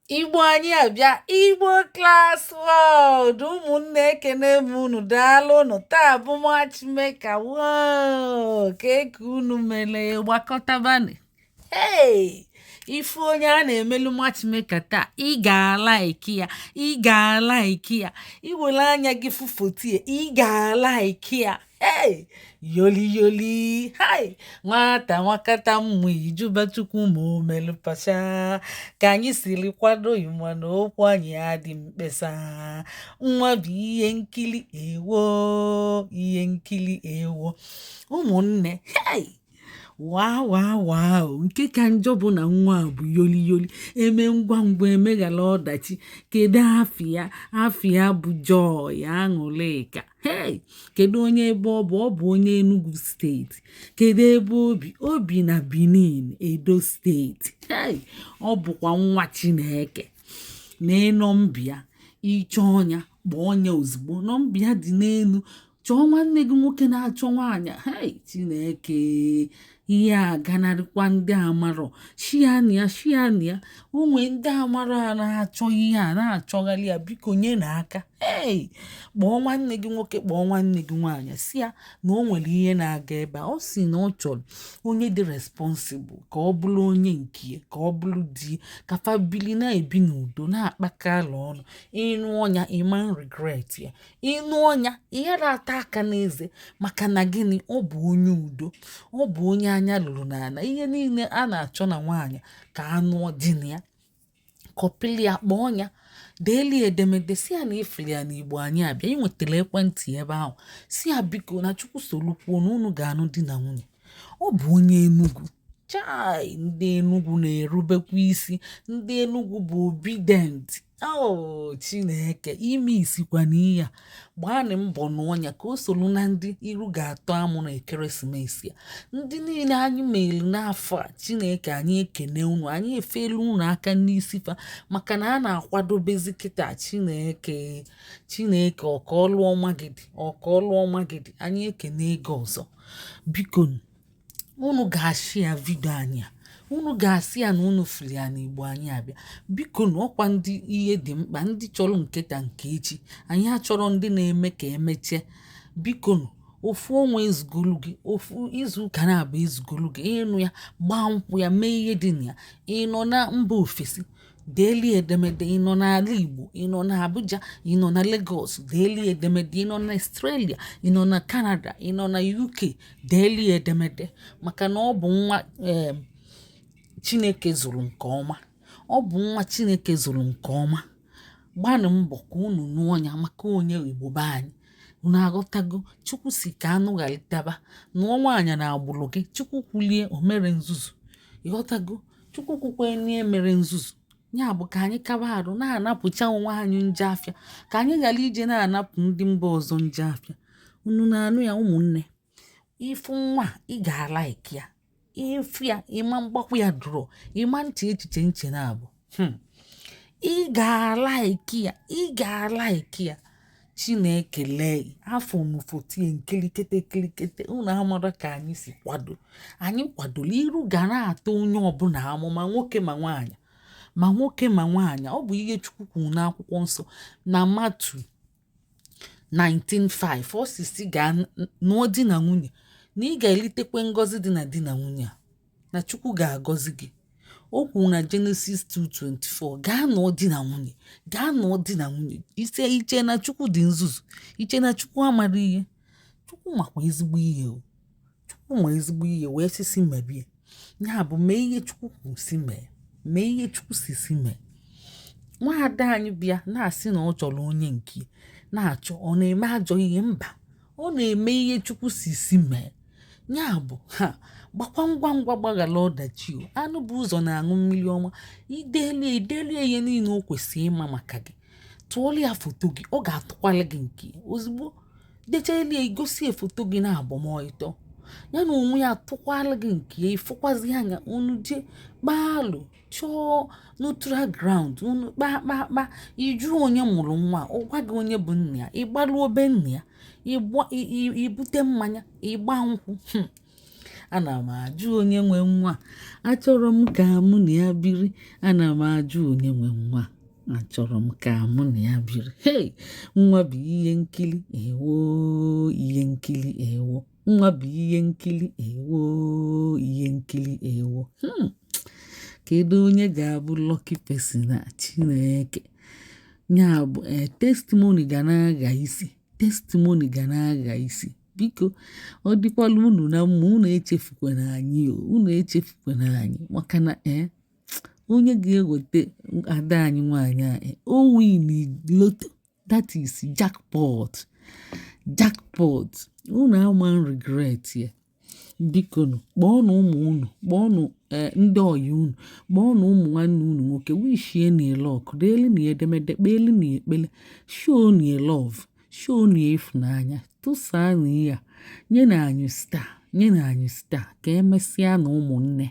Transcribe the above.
Igbo anyị abịa, Igbo Class World. Ụmụnne, ekene m unu. Daalụ unu. Taa bụ matchmaker. Wow, ka eke unu mere gbakọtabani. Hey, ifu onye a na-emelu matchmaker taa, ị ga-alike ya, ị ga-alike ya. Iwere anya gị fụ foto ya, ị ga-alike ya. Hey, yoli yoli, hai, nwata nwakata mmụ ijuba Chukwu ma o melụ pasha ka anyị siri kwado ịma na okwu anyị adị mkpesa. Nwa bụ ihe nkili, ewo, ihe nkili, ewo, ụmụnne. Hey, waa waa waa! Nke ka njọ bụ na nwa a bụ yoli yoli, eme ngwa ngwa emeghala ọdachi. Kedu afịa? Afịa bụ Joy Aṅụlịka. Hey, kedu onye ebe ọ bụ? Ọ bụ onye Enugu Steeti. Kedu ebe obi? Obi na Benin, Edo Steeti. Hey, ọ bụkwa nwa Chineke. Nee nọmba ya, ịchọ ọnya, kpọọ ọnya ozugbo. Nọmba ya dị n'elu. Chọọ nwanne gị nwoke na-achọ nwaanyị. Hey, Chineke, ihe a ganarịkwa ndị amarọ. Share ya, share ya. Onwe ndị amarọ a na-achọ ihe a na-achọgharị ya. Biko nye n'aka. Hey, kpọọ nwanne gị nwoke, kpọọ nwanne gị nwaanyị, si ya na o nwere ihe na-aga ebe a. Ọ sị na ọ chọrọ onye dị responsible, ka ọ bụrụ onye nke ya, ka ọ bụrụ di, ka fa bili na-ebi n'udo, na-akpakọ ala ọnụ. Ịnụ ọnya, ịma regret ya. Ịnụ ọnya, ịghara ata aka n'eze. Maka na gịnị? Ọ bụ onye udo, ọ bụ onye anya lụrụ n'ala. Ihe niile a na-achọ na nwaanyị ka anụọ dị na ya. Kọpịlị ya, kpọọ ya, deeli edemede, si ya na ifili ya n'Igbo anyị abịa. Ị nwetara ekwentị ebe ahụ. Si ya biko, na Chukwu solukwuo na unu ga-anụ di na nwunye. Ọ bụ onye Enugu. Chai, ndị Enugu na-erubekwa isi. Ndị Enugu bụ obedient. O Chineke, ime isikwa n'ihe a. Gbaanị mbọ n'ọnya ka o solu na ndị iru ga-atọ amụ na ekeresimesi a. Ndị niile anyị meelu n'afọ a, Chineke, anyị ekene unu, anyị efelu unu aka n'isi fa, maka na a na-akwadobezi kịta. Chineke, Chineke, ọka ọlụ ọma gị dị, ọka ọlụ ọma gị dị. Anyị ekene ego ọzọ. Biko, unu ga-ashare video anyị a. Unu ga-asị ya na unu fili ya n'Igbo anyị abịa. Biko, na ọkwa ndị ihe dị mkpa, ndị chọrọ nketa nke echi. Anyị achọrọ ndị na-eme ka emechie. Biko nụ, ofu ọnwa ezugolu gị, ofu izu ụka na-abụ ezugolu gị. Ịnụ ya, gbaa nkwụ ya, mee ihe dị na ya. Ị nọ na mba ofesi, deeli edemede. Ị nọ n'ala Igbo, ị nọ na Abuja, ị nọ na Lagos, deeli edemede. Ị nọ na Australia, ị nọ na Canada, ị nọ na UK, deeli edemede. Maka na ọ bụ nwa ee Chineke zụrụ nke ọma, ọ bụ nwa Chineke zụrụ nke ọma. Gbanụ mbọ ka unu nụọ ya, maka onye Igbo be anyị. Unu aghọtago? Chukwu si ka anụ ghalitaba. Nụọ nwaanyị na agbụrụ gị. Chukwu kwulie, o mere nzuzu. Ịghọtago? Chukwu kwukwe na mere nzuzu ya bụ ka anyị kaba arụ na-anapụcha onwe anyị nje afịa, ka anyị ghara ije na-anapụ ndị mba ọzọ nje afịa. Unu na-anụ ya, ụmụnne? Ịfụ nwa, ị ga-alike ya. Ịfụ ya, ịma mgbakwa ya draw, ịma nche echiche nche na-abụ. Ị ga-alike ya, ị ga-alike ya. Chineke, lee afọ nufotie nkilikete kilikete. Unu amara ka anyị si kwado. Anyị kwadoro iru ga na-atọ onye ọbụla amụ, ma nwoke ma nwaanyị, ma nwoke ma nwaanyị. Ọ bụ ihe Chukwu kwuru n'akwụkwọ nsọ na Matiu 19:5. Ọ sisi gaa nụọ di na nwunye, na ị ga-elitekwe ngọzi dị na di na nwunye a, na Chukwu ga-agọzi gị. O kwuru na Genesis 2:24, gaa nụọ di na nwunye, gaa nụọ di na nwunye. Ise iche na Chukwu dị nzuzu? Iche na Chukwu amara ihe? Chukwu makwa ezigbo ihe o. Chukwu ma ezigbo ihe wee sisi mebie ya. Bụ mee ihe Chukwu kwuru si mee, mee ihe Chukwu si mee. Nwaada anyị bịa na-asị na ọ chọrọ onye nke na-achọ, ọ na-eme ajọ ihe? Mba, ọ na-eme ihe Chukwu si mee. Ya bụ ha gbakwa ngwa ngwa, gbaghara ọdachi o. Anụ bụ ụzọ na-aṅụ mmiri ọma. Idelie, idelie ihe niile o kwesịrị ịma maka gị. Tụọla ya foto gị, ọ ga-atụkwala gị nke ozugbo. Dechalie, igosi ya foto gị na agbamọịtọ ya na onwe ya, tụkwala gị nke ya. Ịfụkwazi anya unu jee kpaalụ, chọọ neutral ground, unu kpaa kpaa kpaa. Ịjụ onye mụrụ nwa, ọ gwa gị onye bụ nna ya. Ịgbaruo be nna ya, ibute mmanya, ịgba nkwụ. Ana m ajụ onye nwe nwa, achọrọ m ka mụ na ya biri. Ana m ajụ onye nwe nwa, achọrọ m ka mụ na ya biri. Hey, nwa bụ ihe nkili, ewo, ihe nkili, ewo. Nwa bụ ihe nkili, ewo, ihe nkili, ewo. Kedu onye ga-abụ lucky person a? Chineke ya bụ ee, testimony ga na-agha isi, testimony ga na-agha isi. Biko, ọ dịkwala unu na mma, unu echefukwana anyị o, unu echefukwana anyị, maka na ee, onye ga-eweta ada anyị nwaanyị a, o win lotto, that is jackpot, jackpot. Unu ama regret ya. Biko nụ, kpọọnụ ụmụ unu, kpọọnụ ndị ọyị unu, kpọọnụ ụmụ nwanne unu nwoke, wishie na luck, deelu na edemede, kpeelu na ekpele, show na love, show na ịfụnanya, tụsaa na ya, nye na anyị star, nye na anyị star. Ka emesịa na ụmụnne.